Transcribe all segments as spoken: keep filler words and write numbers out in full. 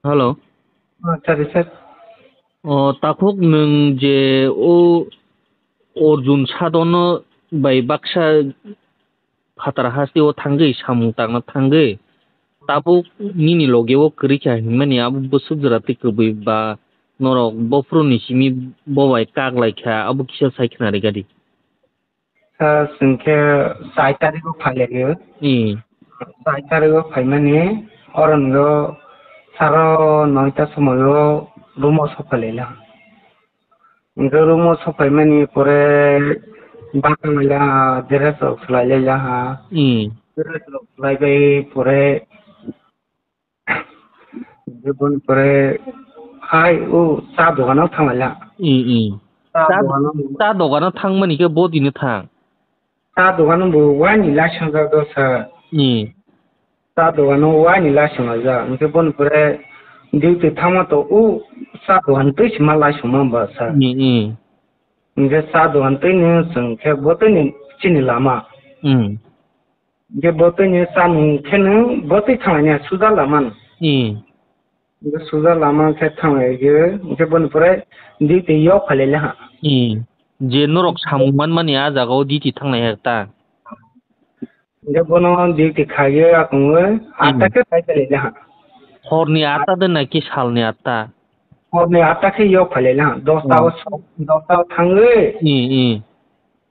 Hello. Ah, sorry, sir. O, takhuk nwng je o Arjun Sadon bai baksa phatar hasteo thangwi samung tangna thangwi, tabuk nini loge o kwrwi kha hinmani abo bwswk jora tei kwbwi ba norok bophuru ni simi bo bai kak lai kha, abo kisa sai khna rwgadi. Sir, chwng khe char tarikgo phai lai o. Hmm. Char tarikgo phaimani, oro nwgo saro noita somoio room o sophai lai lang. Hwnkhe room o sophaimani pore bakang lai lang, dress rok swlai lai lang ha. Hmm. Dress rok swlai bai pore Hwnkhe boni pore hai o cha dogano thang lai lang. Hmm, hmm. Cha cha, dogano cha dogano thangmani khe bo tini thang. Cha dogano bo waini laisongjak do sir. Hmm. Cha dogano waini laisongjak. Hwnkhe boni pore duty thangma to o cha dogan twi se ma laisongma ba sir. Hmm, hmm. Hwnkhe cha dogan twi ni chwng khe bo twi ni chini lama. Hmm. Hwnkhe bo twi ni chamung khe nwng bo twi thang lainai suja lama no. Hmm. Hwnkhe suja lama khe thang lai khe, hwnkhe boni pore duty yok phai lai le ha. Hmm. Je norok samung manmani a jaga o duty thang lai ha ta. Hwnkhe bono duty khaigwi akungwi Hmm. atta khe phai phai lai le ha. Horni atta de na ki salni atta? Horni atta khe yok phai lai le ha. Dosta o Hmm. sok, dosta o thangwi. Hmm, hmm.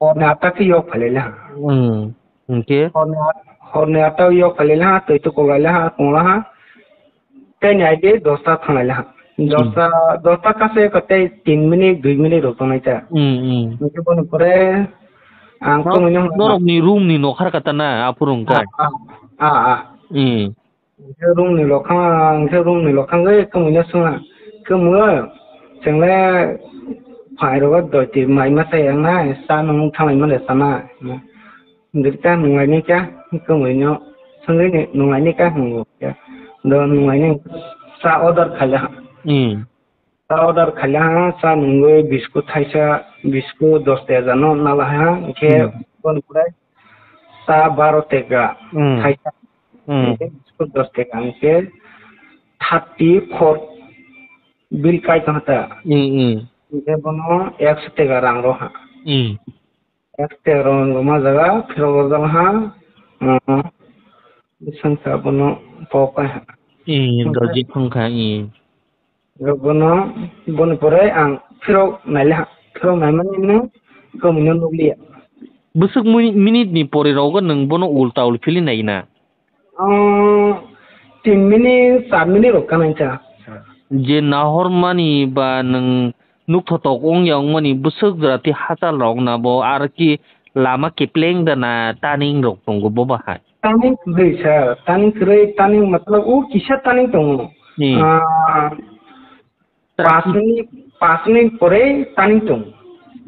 Horni atta khe yok phai lai le ha. Hmm. Hwnkhe? Horni at-, horni atta yok phai lai le ha, twi tu kok lai le ha, kong la ha. Tei ni aide dosta thang lai le ha. Hmm. Dosta, dosta kasa yok tei tin minute, dui minute rok tong nai ta. Hmm, hmm. Hwnkhe boni pore ang No-, tongwi no norok ni room ni nokhar kata na, aphuru wngkha? Ah, ah, ah, ah. Hmm. Hwnkhe room ni lokhang, hwnkhe room ni lokhang oi kwmwi no swngha. Kwmwi, chwng le phai rogo doi ti mai masa yang nai, cha nung thalai male sana. Hwnkhe ta nung lai nai kha, kwmwi no swngwi ni nung lai nai kha hwngo. Do nung lai nai cha order khaila. Hmm. Cha order khaila, cha nungwi biscuit thaisa, biscuit dos teka no nala ha, hwnkhe Hmm. boni pore cha baro teka Hmm. thaisa, Hmm. hwnkhe biscuit dos teka, hwnkhe thirty four bill kai tong ta. Hmm, hmm. Hwnkhe bono ekso teka rang ro ha. Hmm. Ekte rong rwma jaga phirok rwjak ha. Bwswng khe abono pok kai ha. Ee, doji phang kha, ee. Bono, boni pore ang phirok naile ha. Phirok naimani no kwmwi no nukliya. Bwswk muni-, minute ni pore rogo nwng bono ulta ul philwi nai na? Ah, tin minute, char minute rok kanai cha. Je nahormani ba nwng nukthotok wngya wngmani bwswk jora tei hachal rok na bo aro ki lama kipleng da na turning rok tongo bo bahai? Turning kwrwi sir, turning kwrwi, turning matlab o kisa turning tongo. Hmm. Ah, Traffic. Pas minute, pas minute pore turning tongo.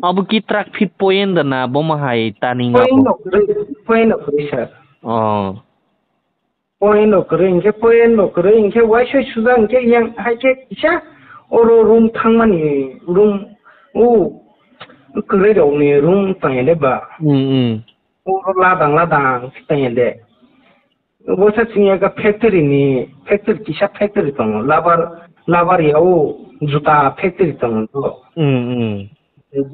Abo ki traffic point da na bo mahai turning abo? Point no kwrwi, point no kwrwi sir. Oh. Point rok kwrwi, hwnkhe point rok kwrwi, hwnkhe waisai sujak, hwnkhe yang hai khe kisa oro room thangmani room, o kwrwi rokni room tongya de ba. Hmm, hmm. Oro ladang ladang khe tongya de. Obo sa chini eka factory ni, factory kisa factory tongo, labar, labar ya o juta factory tongo to. Hmm, hmm.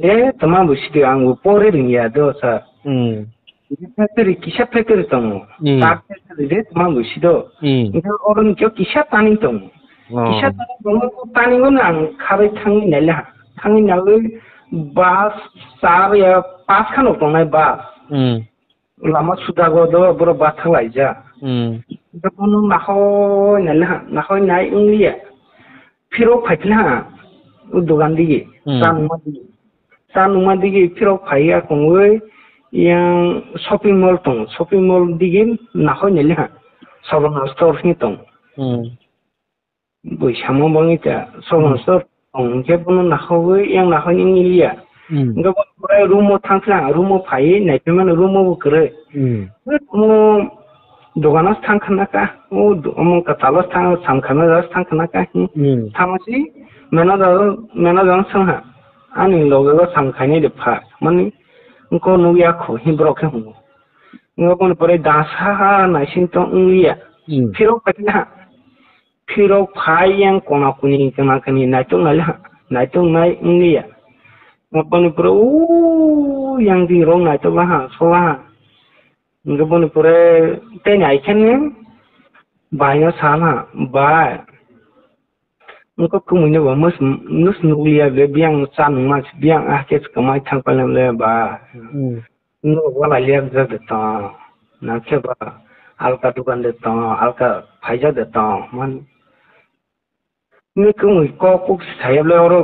Je tama bo sidi ang bo pore ringya do sir. Hmm. Je factory kisa factory tongo. Hmm. Tak factory je tama bo sido. Hmm. Hingke oro ni kisa turning tongo. Oh. Kisa turning tongo, turning o ang kharwi thangwi naile ha. Thangwi naiwi bus char ya pas khano tongnai bus. Hmm. Lama sudago do borok bathang laijak. Hmm. Hingke bono nahoi naile ha, nahoi nai wngliya. Phirok phaikhe ha, o dogan digi, Hmm. cha nungma digi. Cha nungma digi phirok phaiya kongwi, yang shopping mall tongo, shopping mall digi nahoi naile ha, Sabana store hwnwi tongo. Hmm. Bui samo bangwi ta, Sabana Hmm. store tong hwnkhe bono nahogwi, yang nahoi wngya. Hmm. Hwnkhe bo pore room o thangkha, room o phaiwi naiphaimano room o bo kwrwi. Hmm. Omo dogano thang khna kha, o do-, omo kwtalo thang, sam khaima jaga thang khna kha, hmm. Hmm. Thangma si manager, manager no swngha, ani loge o sam khainai de pha, mani wngkha nukya kho, hi borok khe hwngo. Wngkha boni pore dasa ha naising tong wngya. Hmm. Phirok paikha ha. Phirok phai yang kona kuni kona kani naitok nai ha, naitok nai wng ya. Boni pore o yang di rok naitok ha, so ha. Hingke boni pore tei nai khe ni bai no sa ha, bai. Wngkha kwmwi no bo mws-, mws nukliya ble biyang cha nungma biyang ah khe kwmai thang pailem le ba. Hmm. Nuk wala liya jak de tong. Na khe ba alka dukan de tong, alka phaijak de tong. Man. Ni kwmwi kok kok saya ble oro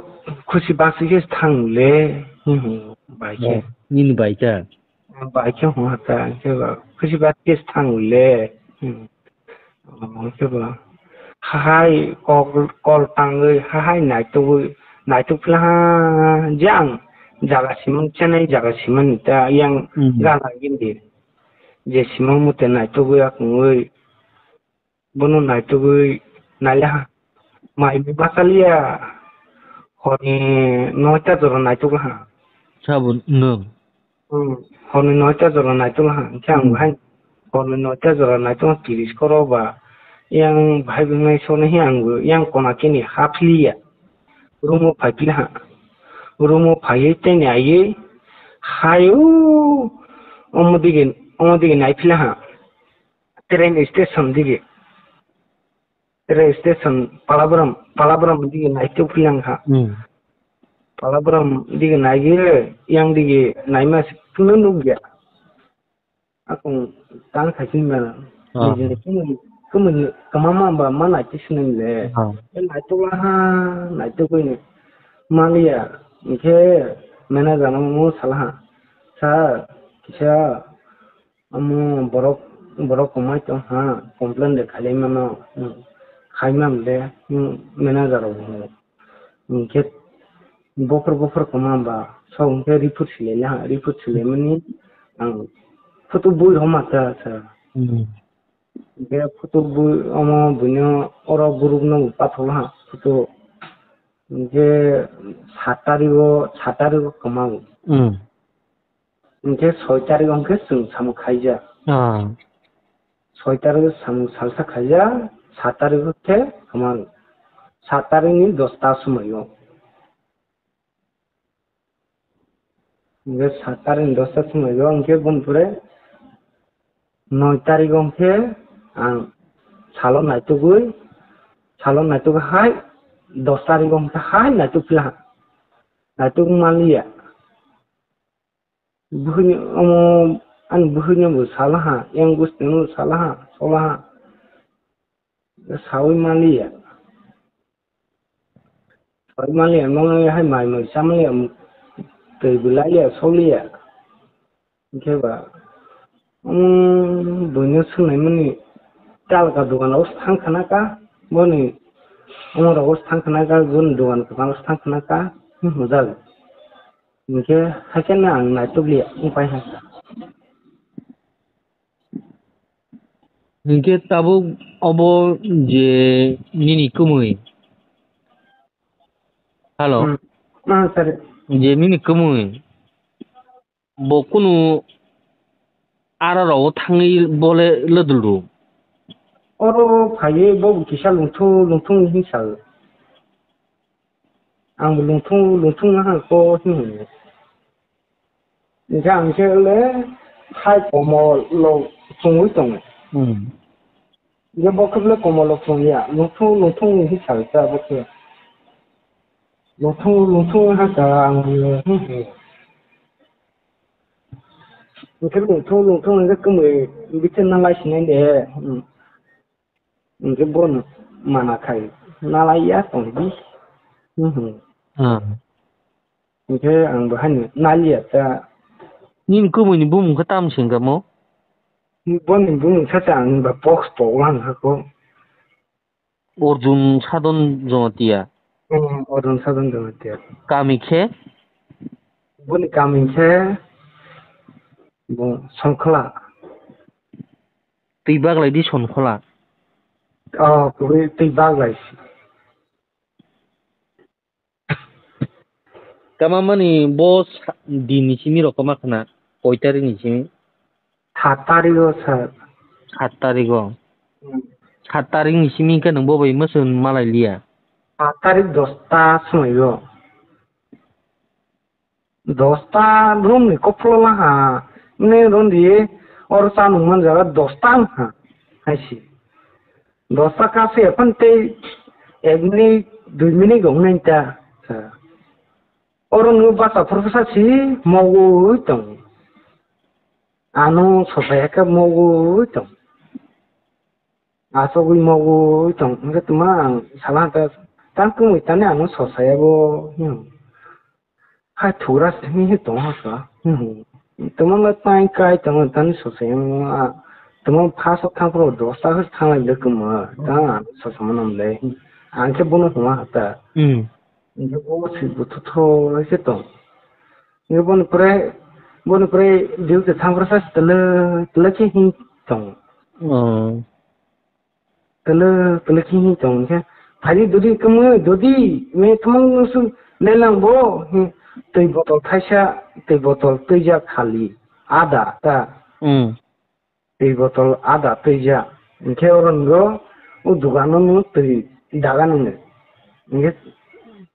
khusi basi khe thang le. Hmm, hmm, bai khe. Oh, nini bai khe? Bai khe hwnka ta, hwnkhe ba khusi ba test thang le. Hmm. Hwnkhe ba hahai kok kol tangwi hahai naitugwi naituk phila ha je ang jaga simang chenai jaga simani ta yang Hmm. gana gindi. Je simang mute naitugwi akungwi Bono naitugwi naila ha. Mai bwsaliya horni noita jora naitugla ha. Sabo nwng? Hmm, horni noita jora naitugla ha. Hingke ang Hmm. bahai horni noita jora naitugla tiris koro ba. Yang bahai bwnai sone hi ang bo yang kona kini haphiliya. Room o phaiphila ha. Room o phaiwi tei naiwi hayo omo dige, omo dige naiphila ha. Train station dige. Train station Palabram, Palabram dige naitok philang kha. Hmm. Palabram dige naigire, yang dige naima se kuno nukya. Akung tang khaising bana. Ah. Nijini kumuni, kumuni kamama ba ma naiti sinai le. Ah. E naitok la ha, naitok koi ni. Maliya, hingke manager no mo sala ha. Sir, kisa Omo borok, borok kwmai tong ha, complain de khailai mano, hmm, khai mam de, hmm, manager rok bo hinwi. Hinkhe bophor bophor kwma ba, sok hinkhe report swilai la ha, report swilai mani ang photo bui rw ma ta sa. Hmm. Hinkhe photo bui omo buino oro group no pathok la ha, photo hinkhe sat tarik o, sat tarik o kwma. Hmm. Hinkhe soi tarik o hinkhe chwng samung khaijak. Ah. Soi tarik o samung salsa khaijak, sat tarik o khe kwmang. Sat tarik ni dosta somoi o. Hinkhe sat tarik ni dosta somoi o hinkhe boni pore noi tarik o hinkhe ang salo naitugwi, salo naitugwi hai dos tarik o hinkhe hai naituk phiya. Naituk manliya. Buhuni omo ani buhuni bo salaha, yang gustino salaha, solaha. Sawi maliya. Sawi maliya, mangya hai mai mai samliya, twi bwlaiya, soliya. Hinkhe ba, um, buino swngnai mani talka dogan o thang khana ka, boni omo rogo thang khana ka, boni dogan kwchang o thang khana ka, hmm, hwnjak. Hinkhe haikhe no ang naitukliya, wng pai ha. Hinkhe tabuk obo je nini kwmwi. Hello? Hmm. Ah, sir. Je nini kwmwi. Bo kunu aro rogo thangwi bole laduldu. Oro phaiwi bo kisa lungthung lungthung hinwi sa. Ang bo lungthung lungthung wngkha ko hinwi. Hinkhe ang khe le hai komolo chungwi tongo. Hmm. Hinkhe bo khe le komolo chungya, lungthung lungthung hinwi sa kha bo khe. Lungthung lungthung wngkha ang bo. Hinkhe lungthung lungthung hinkhe kwmwi bithi nalai sinai de. Hmm. Hinkhe bono mana khai nalaiya tongdi. Hmm. Ah. Hinkhe ang bo haino naliya ta. Nini kwmwini bumung khe tamo se hwnkha mo? Boni bumung sacha ang ba box pok lang ha ko. Arjun Sadon Jamatia. Hmm, Arjun Sadon Jamatia. Kami khe? Boni kami khe bo Songkhola. Twi baglai di Sonkhola. Oh, kubui twi baglai. Kama mani bo sa-, din ni simi rok kama khna, koi tarik ni simi? Sat tarik o, sir. Sat tarik o? Hmm. Khat tarik ni simi khe nwng bo bai mwswk malai liya. Khat tarik dosta swmai o. Dosta room ni kopholo laha, ne rondi oro chanwng man jaga dosta wngkha, hai si. Dosta kase ephon tei ek minute, dui minute wngnai ta. Oro nwng bacha phuru bwsa si mogwi tong. Ano sosa ya khe mogwi tong. Achugwi mogwi tong. Hwnkhe tma ang sala ta, tang kwnwi tani ano sosa ya bo. Hmm. Hai thugra simi hi tong ha sa. Hmm. Tama ma tai kai tong tani sosa yang a. Tama phaso thang pro dosta hor thang lai le kuma. Ta sosa manam le. Ang khe bono tong ha ta. Hmm. Bo si bu thu tho se tong. Bo ni pre, bo ni pre diu te thang pro sa tele, tele ke hin tong. Oh. Tele, tele khe hi tong khe. Phai di dodi kamo, dodi, me thamang nusu lelang bo, hi, twi botol thaisa, twi botol twijak khali, ada ta. Hmm. Twi botol ada twijak. Hinkhe oro nwngo, o dogano nw twi daga nwngo. Hinkhe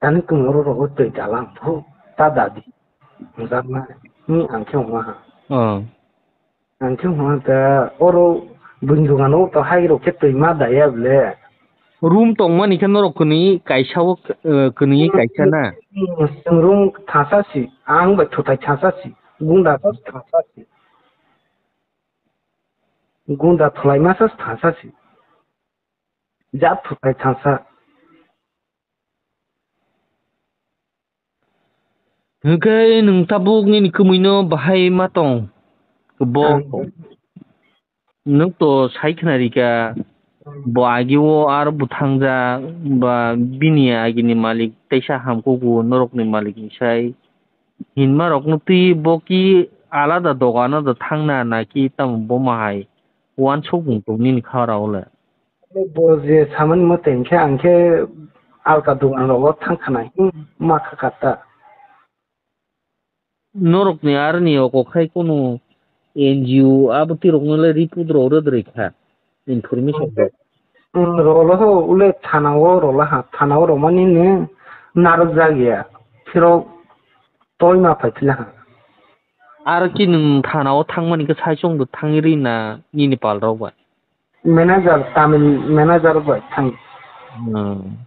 tani kung oro rogo twi dalang bo, ta dadi. Hwnjakma, hi ang khe hwnma ha. Oh. Ang khe hwnka ta oro buini dogano to hai rok khe twi ma daya ble. Room tongmani khe norok kwnwi kaisa o, eh, kwnwi kaisa na? Chwng room thangsa si, ang bai thutai thangsa si, gunda to thangsa si. Gunda thwlai masa thangsa si. Jat thutai thangsa. Hwnkhe nwng tabuk nini kwmwino bahai ma tong? Bo Ang nwng to sai khna rika, bo agi o aro bwthangjak, ba bini agini malik teisa hamkugo norokni malik ni sai. Hinma rokno twi bo ki alada dogano da thangna naki tamo bo mahai uansuk bung tong nini kha rao le? Bo je samani mote hinkhe ang khe alka dogan rogo thang khana, hmm, ma kha kha ta. Norokni aroni oko khai kunu N G O abo tirokno le report rok rwdrwi kha, information rok. Hmm, rolo ho ule thana o rola ha, thana o romani ne narwk jak ya, phirok toi ma phai phila ha. Aro ki nwng thana o thangmani khe saichung do thangwi rwi na nini pal rok bai? Manager, Tamil manager bai thang. Hmm.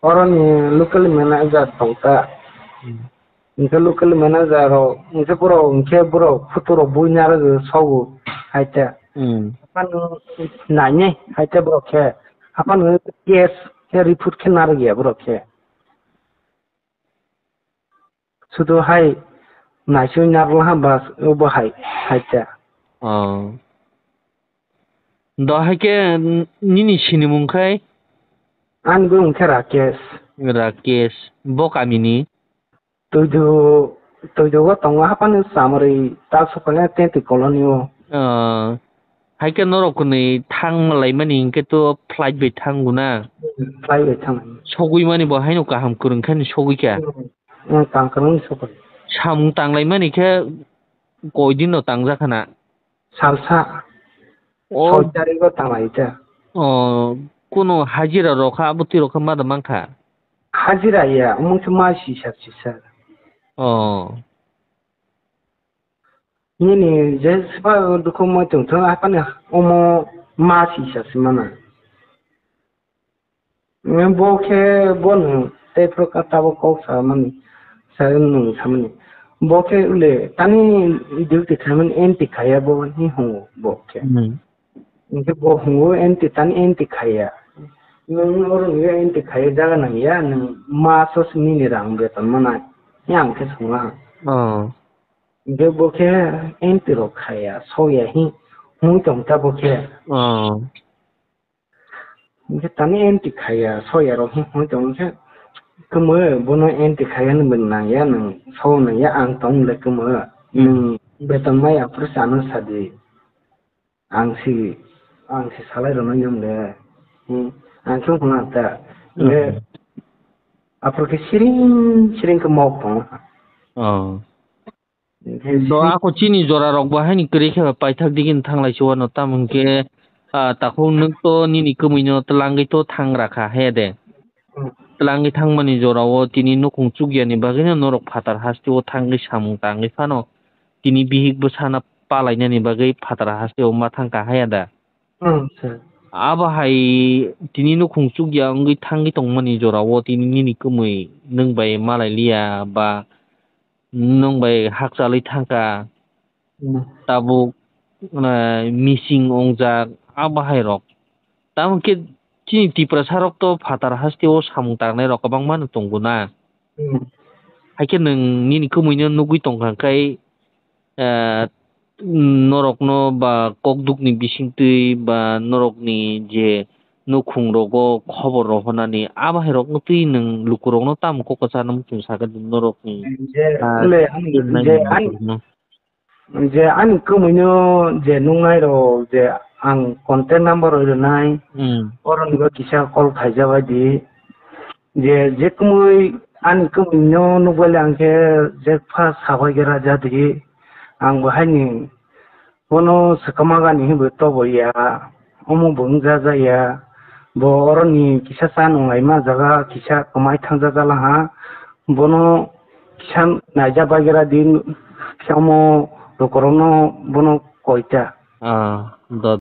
Oroni local manager tong ta. Hmm. Hinkhe local manager rok, hinkhe borok, hinkhe borok photo rok bui narwgo sogo, hai ta. Hmm. Haphano nainai, hai ta borok khe. Haphano case khe report khe narwk ya borok khe. Sudu hai naisui narwkha bas obo hai, hai ta. Oh. Do hai khe n-, nini sinimung khai? Ani bumung khe Rakesh. Rakesh. Bo kamini? Tuidu, tuidu o tongo haphano chamari ta sokole tenti colony o. Oh. Hai khe norok kwnwi thang laimani hinkhe to flight bai thango na? Flight bai thang. Sogwi mani bo haino kaham kwrwng khe sogwi kha. Hmm. Hmm, tang kwrwng sogwi. Samung tang laimani khe koi din no tang jakha na? Salsa. O. Soi tarik o tang lai ta. O, kuno hajira rok kha, abo twi rok kha ma da man kha? Hajira ya, omo khe ma sisa sisa. O. Nini je seba dukhu moi tongthung, haphani omo ma sisa se mana. Bo khe bono tei phuru ka tabuk kok samani, sa nwng samani. Bo khe ule tani duty khaimani anti khaiya bo hinwi hwngo bo khe. Hmm. Hinkhe bo hwngo anti tani anti khaiya. Nwng oro nwngya anti khaiya jaga nangya, nwng ma sos nini rang beton manai. Yang khe swngo ang. Oh. Hinkhe bo khe anti rok khaiya, sokya hi, hwnwi tong ta bo khe. Oh. Hinkhe tani anti khaiya, sokya rok hi hwnwi tong khe, kwmwi bono anti khaiya nw nangya, nwng sok nangya, ang tong le kwmwi. Hmm. Nwng beton maya phuru chano sadi. Ang si, ang si salai rwna yong le. Hmm. Ang khe wngkha ta. Hmm. Le aphuru khe siring siring khe mok tongo. Oh. Hinkhe do siring ako chini jora rok bo haini kwrwi khe paithak digini thanglai se wano, tamo hinkhe Ah, takhuk nwk to nini kwmwino twlangwi to thang rakha, he de? Hmm. Twlangwi thangmani jorao tini nukhung chukya ni bagwino norok phatar hasteo thangwi samung tangwi phano tini bihik bwsano palainani bagwi phatar hasteo ma thangkha, haya da? Hmm, sir. Abo hai tini nukhung chukya wngwi thangwi tongmani jorao tini nini kwmwi nwng bai malai liya ba nwng bai hakchalwi thangkha. Hmm. Tabuk, ah, missing wngjak, abo hai rok. Tamo khe chini Tiprasa rok to phatar hasteo samung tangnai rok kwbangma no tongo na. Hmm. Hai khe nwng nini kwmwino nugwi tongkha khai, ah, norokno ba kokdukni bisingtwi ba norokni je nukhung rogo khobor rohornani abo hai rokno twi nwng lukurokno tamo kok kwcharno muchung sakha norokni, je, ah, le, ani, je, ani, je ani kwmwino je nungnai rok je ang contact number rwnai, hmm, oroni bo kisa call khaijak bai di. Je, je kwmwi ani kwmwino nukbaili ang khe je pha sabai khe raja di. Ang bo haini bono swkama gani hinwi tobo ya, omo bo wngjaja ya. Bo oroni kisa cha nunglai ma jaga kisa kwmai thangjaja laha. Bono kisa naija bagira di, kisa omo lukurokno bono koita. Ah, do.